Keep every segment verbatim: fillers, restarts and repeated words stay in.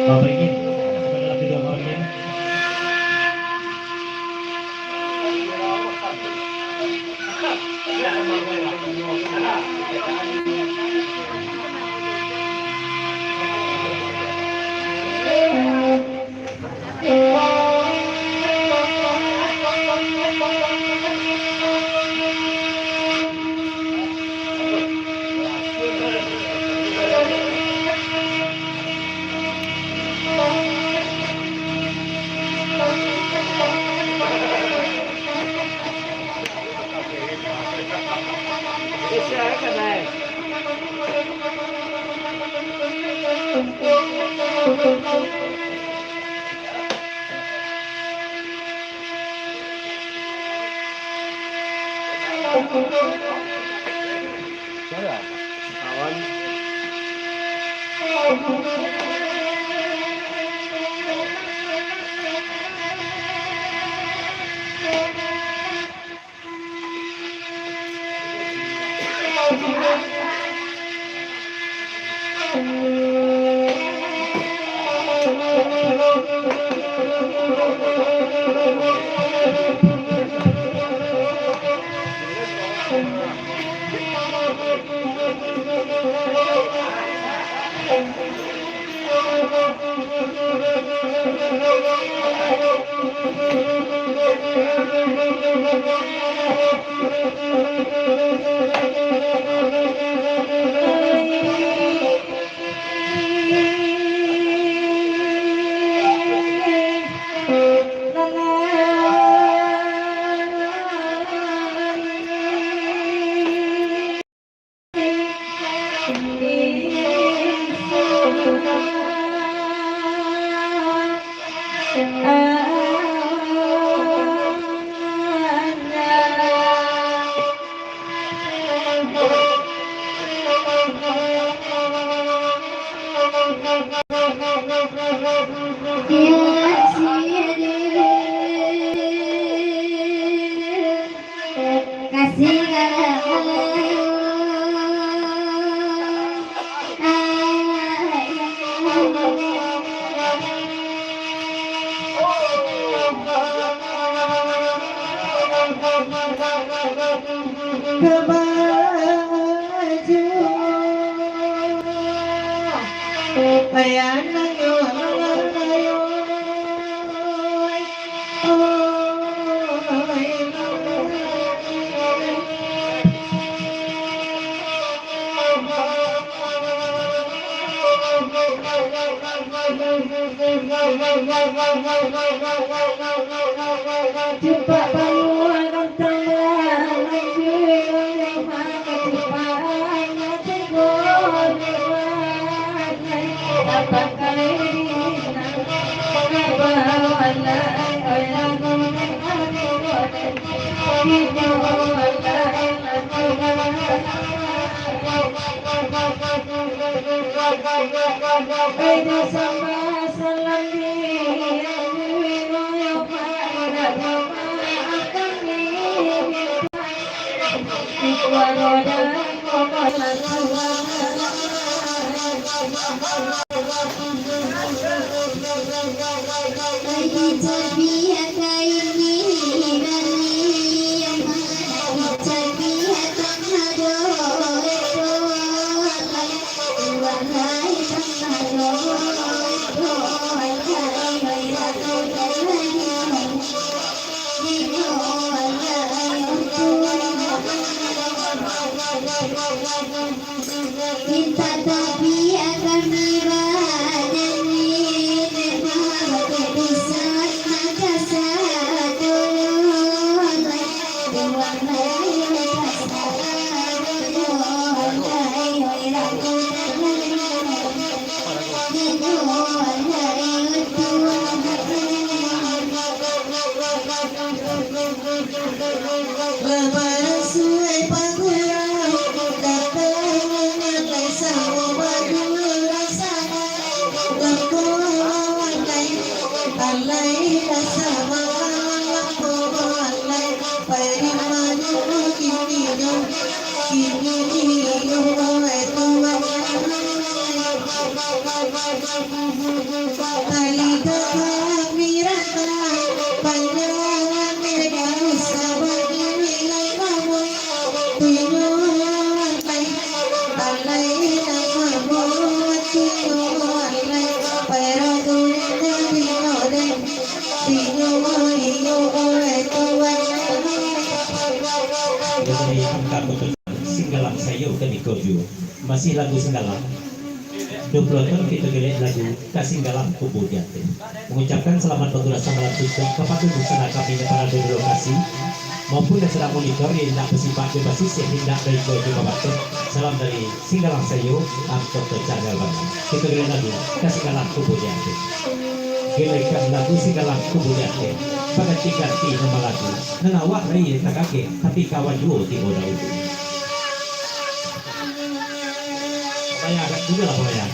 Bapak ingin, sebenarnya tidak Bapak ingin. Dari angka koto Singgalang sayo kaniko juo. Masih lagu Singgalang. Duo puluah tahun kito galeh lagu Ka Singgalang Kubu di Ateh. Mangucapkan salamat bagulah samalam suntuak kapado dunsanak kami nan barado di lokasi, maupun nan sadang monitor, indak basipak jo basisih, indak baigo jo babatuah. Salam dari Singgalang sayo, angko Kota Cagar Batu. Kito galeh lagu Ka Singgalang Kubu di Ateh. Galehkan lagu Singgalang Kubu di Ateh, baganti-ganti namo lagu. Nan awak lai takageh, tapi kawan juo tibo dahulu. Payah agak juo lah, payah.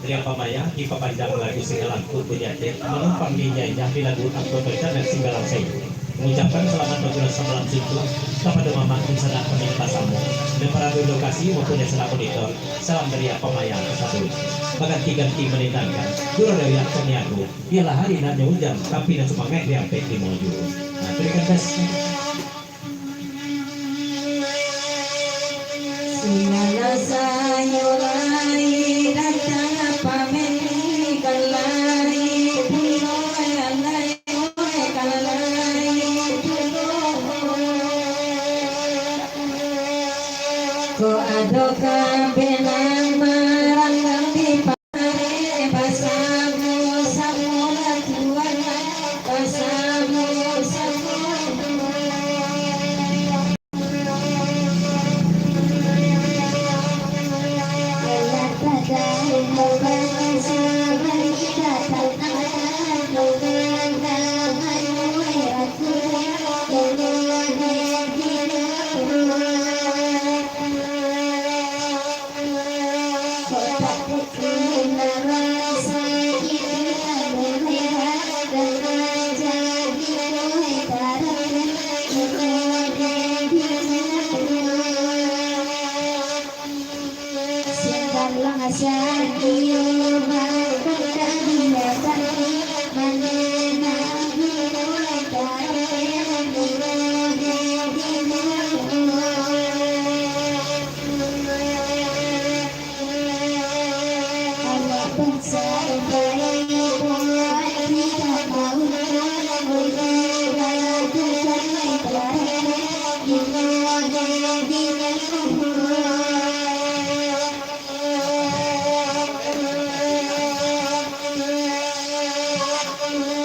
Dari Apak Maya, dipapanjang lagu Singgalang Kubu di Ateh, manumpang di injak-injak di lagu Angko Tocan dan Singgalang Sayo. Mangucapkan salamat bagulah samalam suntuak kapado mamak dunsanak kami nan basamo, nan barado di lokasi maupun nan sadang monitor. Salam dari Apak Maya ka sado. Baganti-ganti manindangkan, juo dari Apak Niago, bialah ari nan nyo ujan, tapi nan sumangaik di ampek di mojo. Nah, terima kasih. Singgalang sayo lai datang pamilikan lai pulo lai. Ko ado kabenang maranggang di pare, basamo-samo lah tuan, basamo-samo.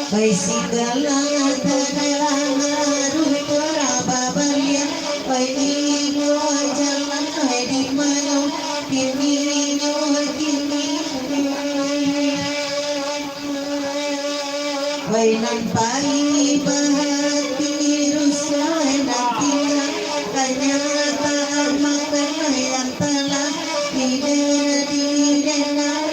Pai Singgalang, tagalang aruih tu rababaliang. Pai inyo jalan, pai di mano kini nyo kini. Pai nan pai bahati rusuah nan tingga, kanyataan makan nan talah tidak didengar.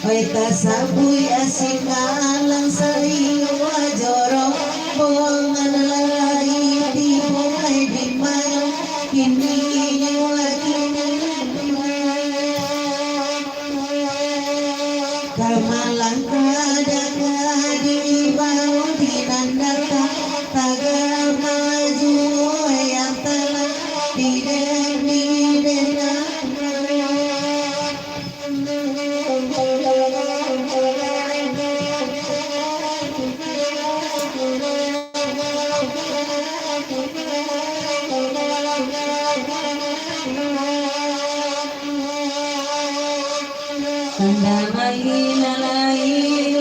Oi, tasabuik Singgalang saiyo jorong, bongan lalai tibo ai di mano, kini nyo kini. Ka malangkah danga di bawah di nan datang, tagama juo yang talah diden didengar. Tanda manggila lai,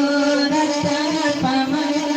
datang paman.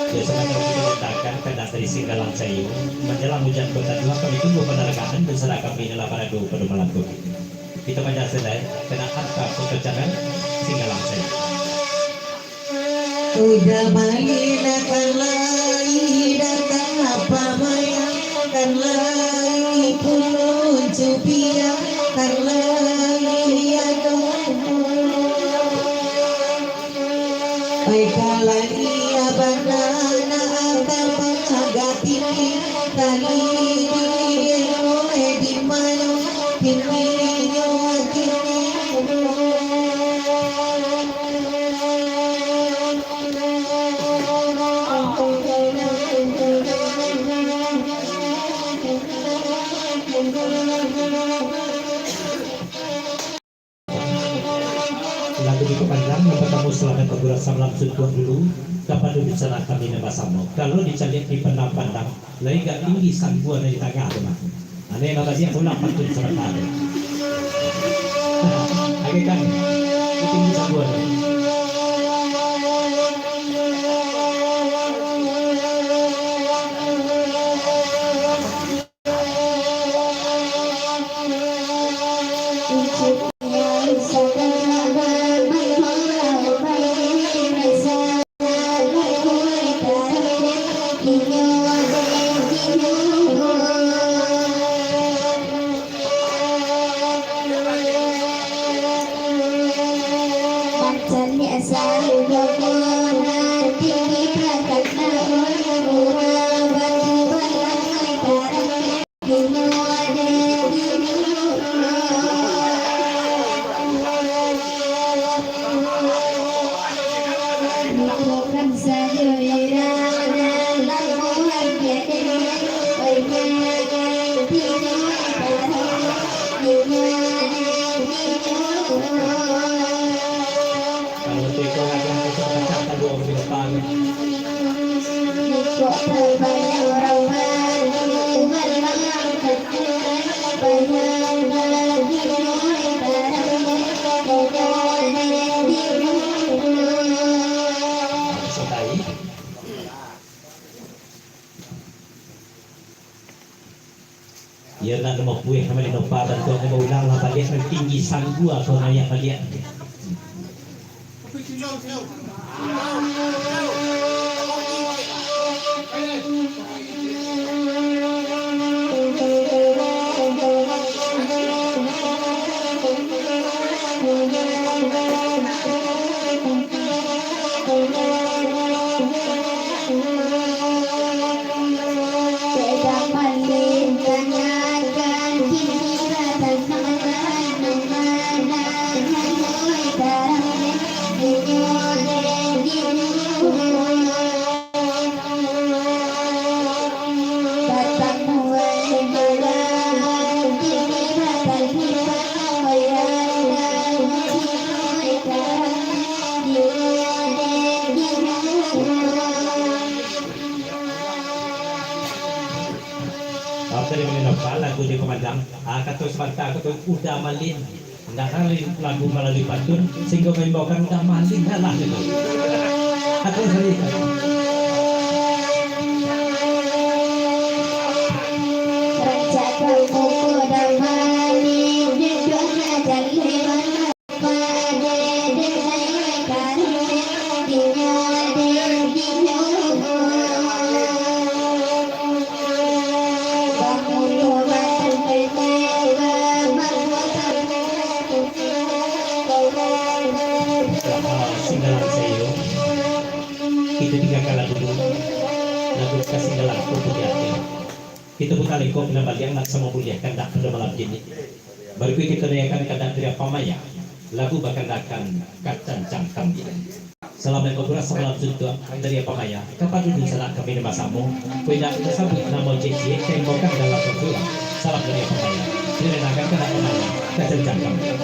Yo, sabananyo kito letakkan kandak dari Singgalang Sayu. Manjalang ujan kota tua, kami tunggu panaragaan dan sadakah kami inilah paradu pado malam ko. Kito panjang sadai, kandak arta kota Canang, Singgalang Sayu. Udah balik nak kan lai, datang apa mayang kan lai, pulung cupiang kan lai, aduh. Ai kalai abana nak ka pangagak tinggi, tali di eno di mano, tinggi nyo tinggi. Lagu di kapanjang, nan partamo, salamaik babulan salam suntuak dulu kapado dunsanak kami nan basamo. Kalau dicaliak di pandang-pandang, lai agak tinggi sanggua nan di tangah tu mah. Aneh nan basiak pulang pantun sarakah tu. Agak kan, tinggi sanggua tu. Kalau tiko kadang kita pecah tadi orang di depan. Sudah. Iyo, nak namo pueh, namo dinopa, bantuak namo ulang lah baliak, nan tinggi sanggua ko naiak baliak. Ah, kato sabanta, kato uda malin. Ndak lalu lagu malalui pantun, sahinggo maimbaukan uda malin lah gitu. Kato sari. Rancak kamu uda malin, duduk aja lewat. Singgalang sayo, kito tinggakanlah dulu lagu Kasinggalang Kupu di Ati. Kito puta lengkok nan baliang nan samo buliah kandak pado malam kini. Barikut kito dengarkan kandak dari Apa Maya, lagu bakandakan Kacancang Kambiang. Salam lengkok buras samalam suntuak dari Apa Maya, kapado dunsanak kami nan basamo, kok indak tasabuik namo ciek-ciek, ka imbaukan dalam pulang. Salam dari Apa Maya, didengarkan kandak Apa Maya, Kacancang Kambiang.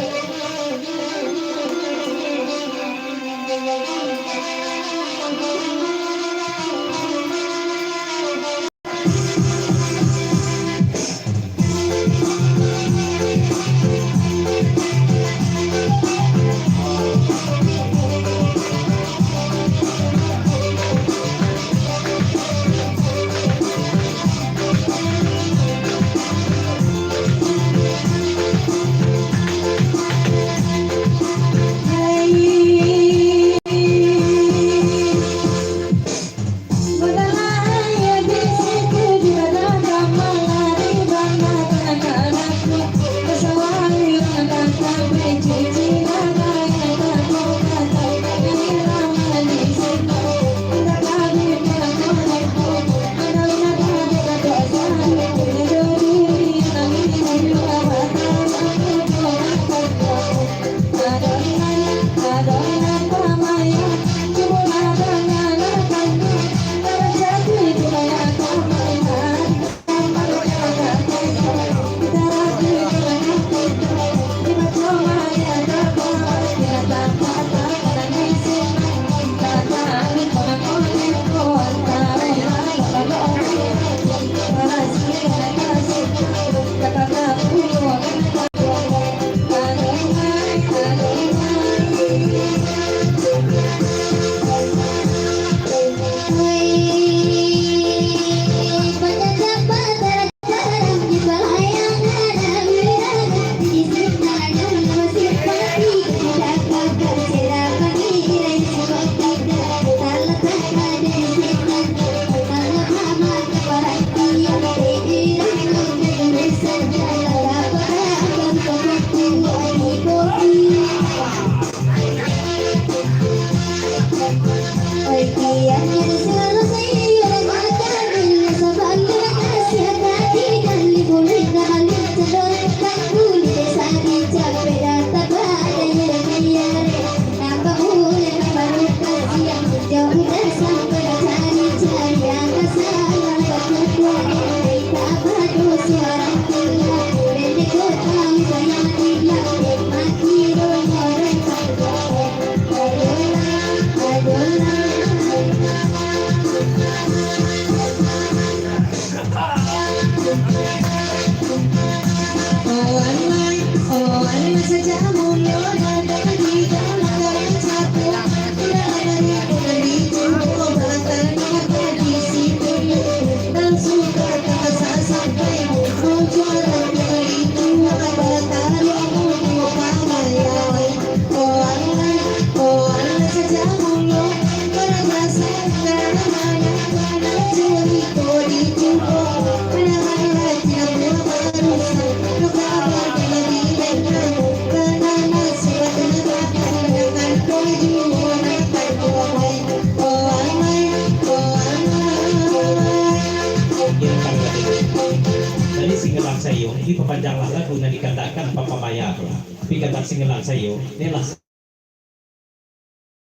Jadi, singgalang sayo, dipapanjanglah lagu nan dikandakkan Papa Maya tu. Tapi kandak singgalang sayo, inilah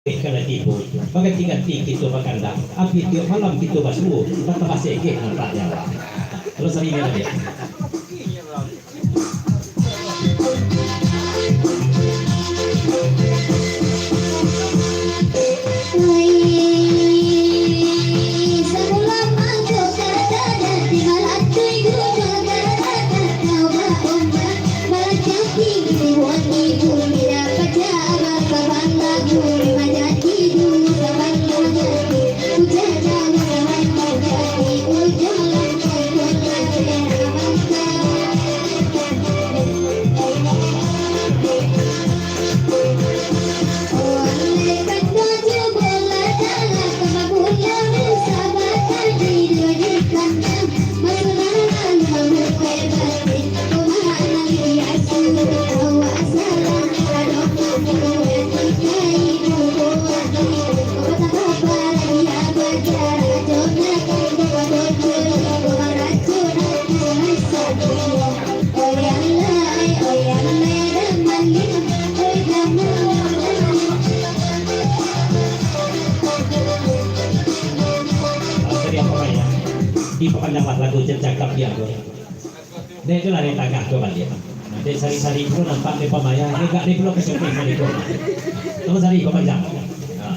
Eh, kalau tibo, baganti-ganti kito bakandak, api tiok malam kito basuo, batambah segeh nampaknyo lah. Terus hari ni, Raden. Dipapanjanglah lagu Cakap Dia tu. Dek tu lah di tangah tu baliak. Dek sari-sari tu nampak dia pamayah, dia gak dia pulo kacamata baliak tu. Tolong sari papanjang. Ha.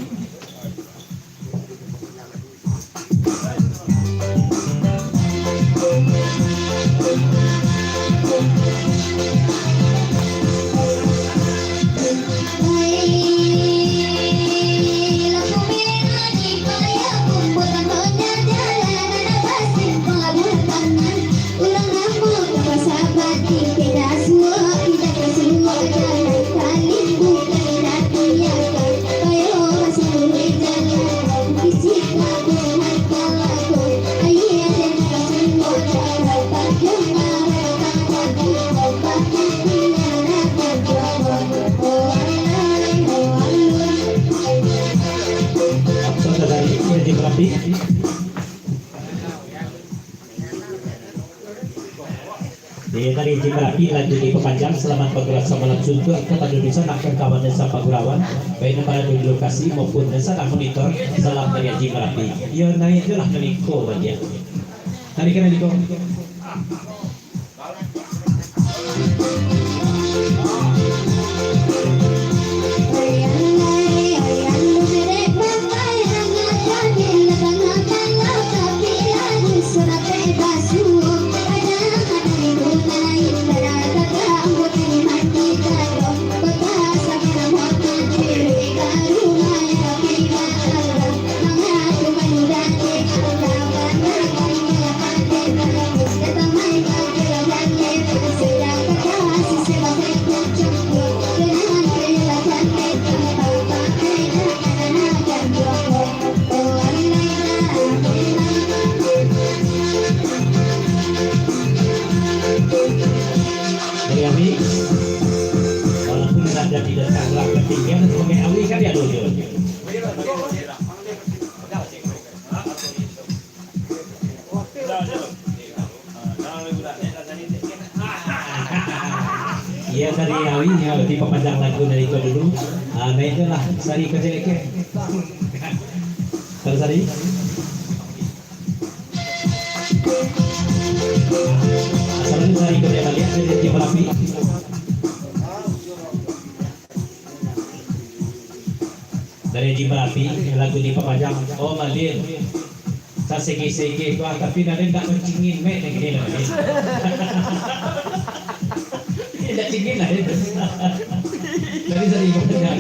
Saudara Haji Merapi. Iya, tadi Haji Merapi lagu dipapanjang, selamat bagerak samalam suntuak, kapado dunsanak, kawan-kawan dan sapagurawan, baik nan barado di lokasi maupun nan sadang monitor, salam dari Haji Merapi. Iyo, naiak tu lah ka liko baliak. Tadi ka liko. Dari Awi, walaupun indak jadi datang lah, ketinggian sebagai Awi kan dia dulu. Iya, tadi Awi, ya, dipapanjang lagu dari ko dulu. Ah, nah, itulah, sari ka cewek ke. Terus sari. Asal sari ka cewek baliak, dari Haji Merapi. Dari Haji Merapi, lagu dipapanjang, oh, Malin. Sasege-sege tu, ah, tapi nan indak mancingin, mek, nan kini lah, Malin. Indak cingin lah, itu. Tapi sering dipapanjang.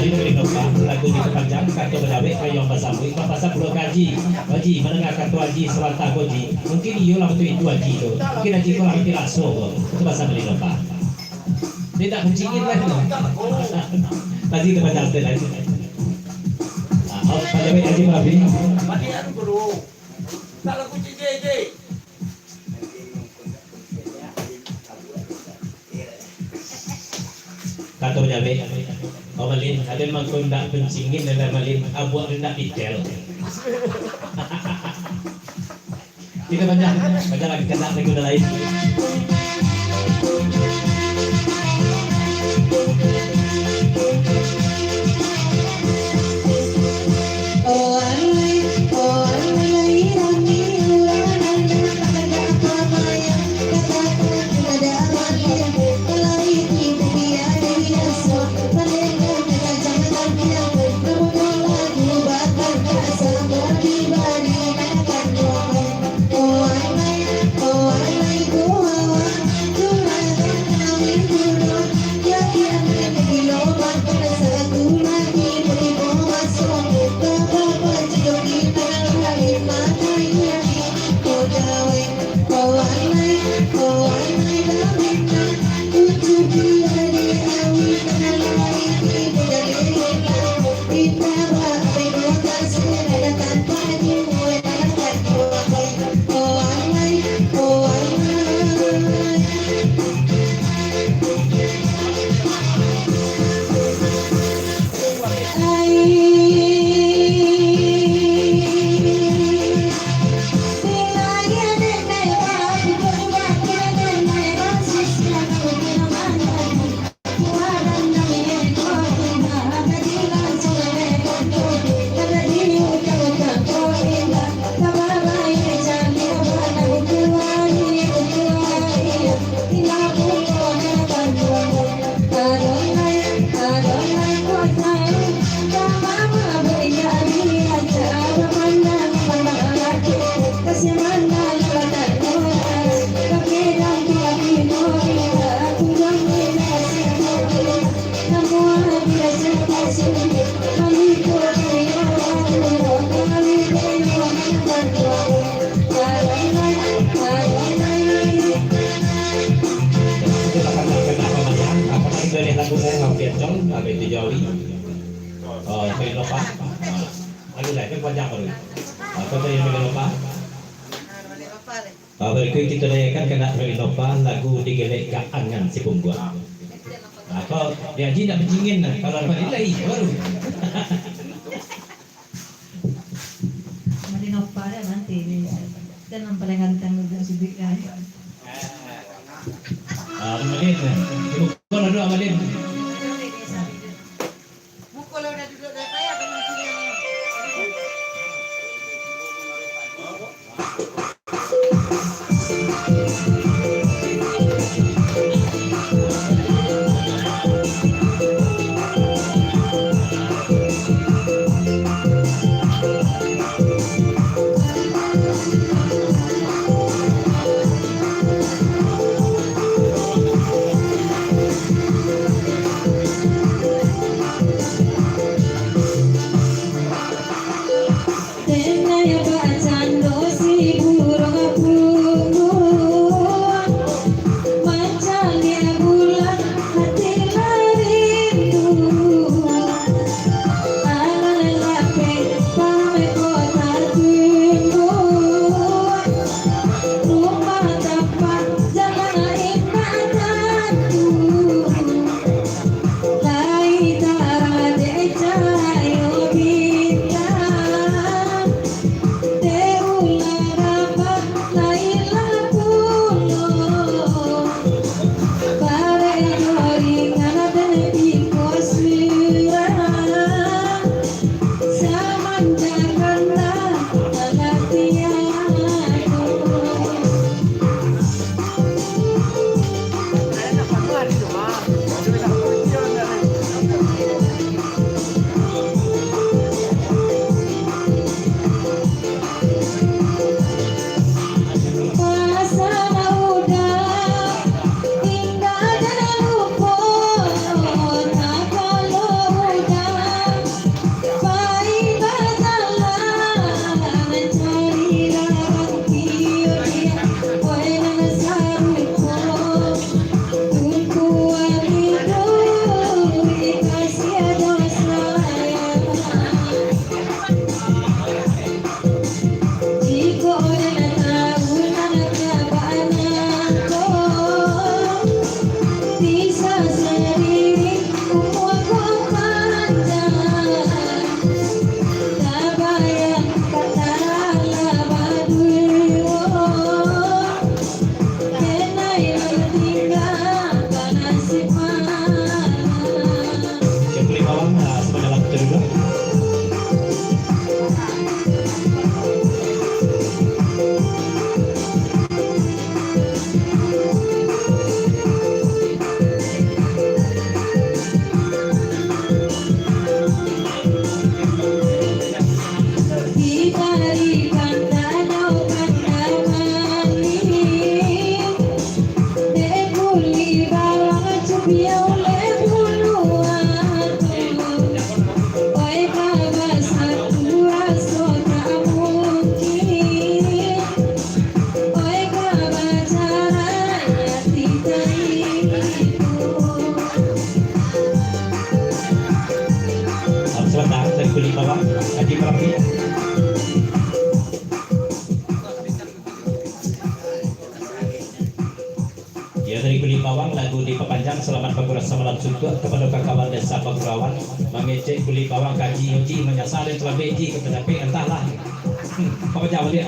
Tadi dari Nova, lagu dipapanjang, kato badawek, payuang basambuik, bapasan pulo ka Aji. Aji, mandanga kato Aji salantang ko, Ji. Mungkin iyo lah batua itu Aji tu. Mungkin Aji ko lah mati raso ko. Itu pasan dari Nova. Dia tak kucingin lah tu. Tadi dipapanjang tu lah. Ah, oh, badawek Aji Merapi. Balian dulu. Tak lagu J J J. Kato badawek, oh, Malin, aden mangko indak pancingin, aden Malin, abuak indak pitel. Kita banyak, banyak lagi kena lagu lain. Oh, Freddy Nova. Ah, lagu lain kan panjang baru. Ah, kau tadi Freddy Nova. Ah, berikut kita dayakan kena Freddy Nova, lagu Digelek Ka Angan Si Pungguang. Ah, kau di Haji nak bajingin lah. Kalau dapat nilai, baru. Freddy Nova dah nanti ni. Dan yang paling ganteng juga sudah kan. Ah, Malin. Buka lah dulu, Malin. Tenai bacando si burung pungguang, mancaliak bulan hati lah rindu. Alah lapeh pameh kota tumbuah, rumah tampak jalan indak tantu. Lai tarang dek cahayo bintang, dek ulah rabah lai lah pulo. Barek jo ringan den tiko surang, samanjak kanta alah tiado. Cek kulik bawang, ah, sebenarlah betul juga. Selamat datang dari kulit bawang, Haji Merapi. Ya, dari kulit bawang, lagu dipapanjang, selamat bagurasa malam suntuak kepada kawan desa Pagurawan, mangecek kulit bawang ka Haji Yoji, manyasal yang terlebih Ji, kita capek, entahlah. Hmm, apa jawab dia?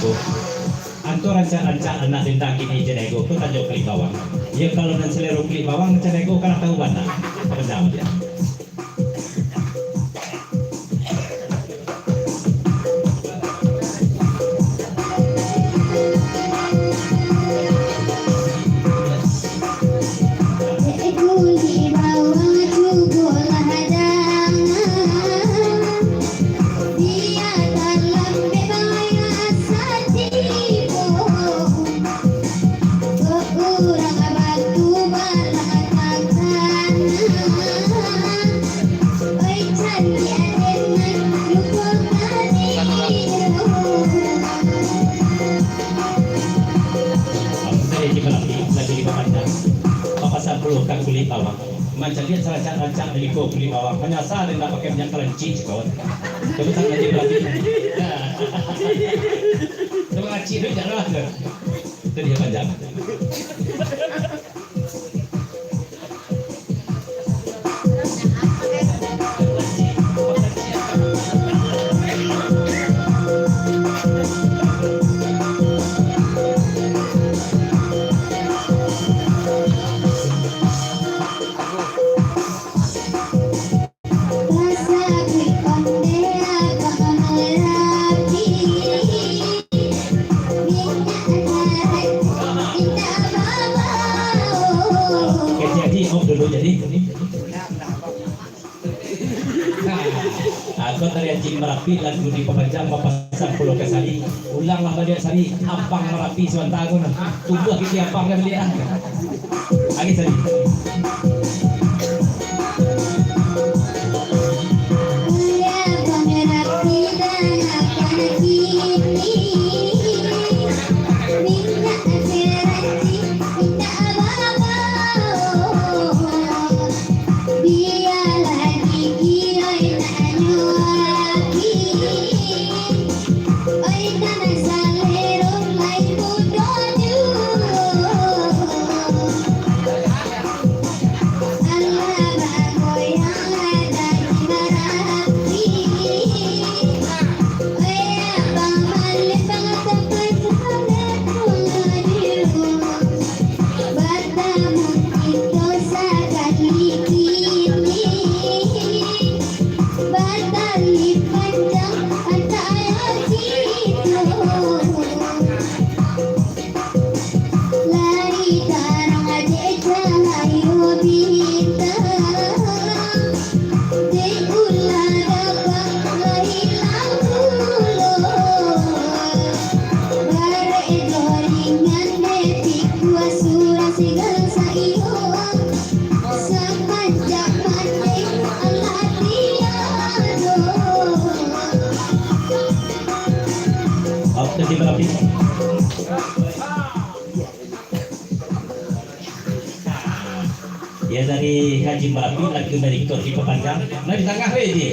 Anto rancak-rancak anak dendang kini Caniago ko tanyo Kulik Bawang. Yo, kalau nan salero Kulik Bawang, Caniago kan tahu bana. Pandang dia. Oke, jadi lagi, lagi dipapanjang. Papasan pulo ka Kulik Bawang. Mancaliak sarancak-rancak dari ko Kulik Bawang. Manyasa den ndak pakai minyak kalancik, kawan. Tapi tak lagi berarti. Terima kasih, duit dah lah. Itu dia panjang. Oke, jadi, om dulu, jadi. Nah, aku tadi Haji Marapi lagu dipapanjang papasan pulo ka Sari. Ulanglah baliak Sari, Abang Marapi sabanta ko nah. Tumbuah kiki abang dah baliak ah. Lagi Sari. Bialah gigi oi nak nyo api, oi nan salero lai mudo juo. Alah bagoyang adat di Marapi, oi abang maleh bang sampai sabaleh pun juo. Batamu kito sakali kini, batali panjang antaro kito. Lai tarang dek cahayo bintang, dek ulah dapek lai ilang pulo. Barek jo ringan dek pikuah surang sagalo saiyo. Samanjak mati alah tiado. Oke, terima kasih. Ya, dari Haji Marapi, lagu dari Kor dipapanjang. Nah, di tangah, weh, di.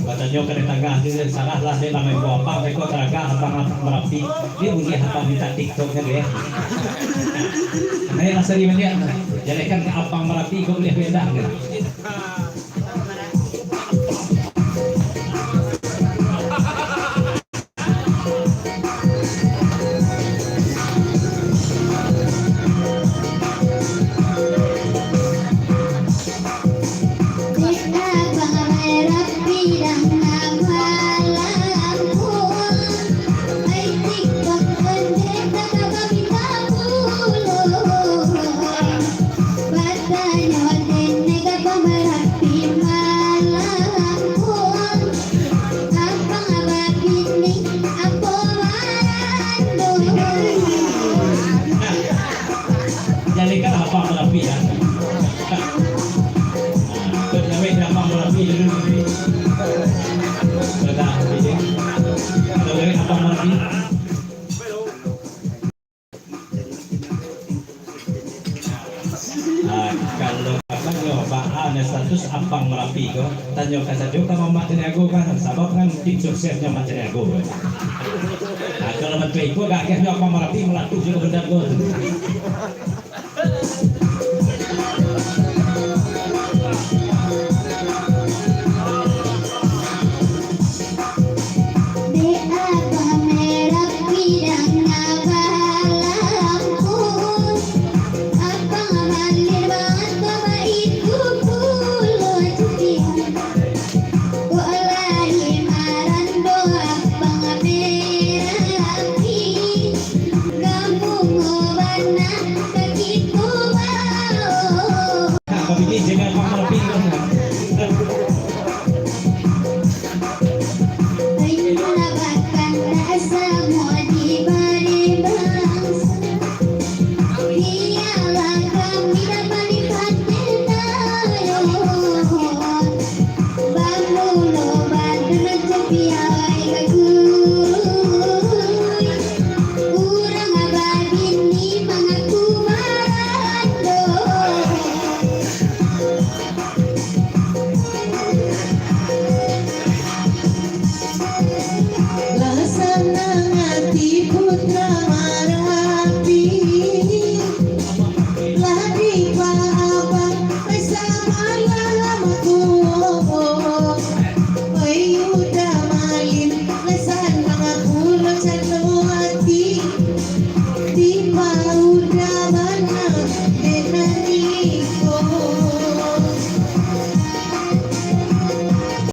Katanyo ka di tangah tu, salah lah, dek lah main buah abang, beko taragak abang Marapi. Dia bunyi abang minta TikToknya dia. Nah, yang sering melihat, nah. Jadi kan abang Marapi, kau boleh beda, kan? Batanyo den ka pamarapi malam ko, abang babining apo mando. Jadi kan abang marapi, ya. Nah, tu gawe abang marapi dulu. Sudah, jadi. Kalau gawe abang marapi. Ah, kalau katanyo baa nan status abang marapi ko, tanyo ka sajo ka Mamak Caniago kan, sabab kan tim suksesnyo Mamak Caniago kan. Ah, kalau bantuak iko, gagiahnyo abang marapi malatuih jo ka bunda ko tu.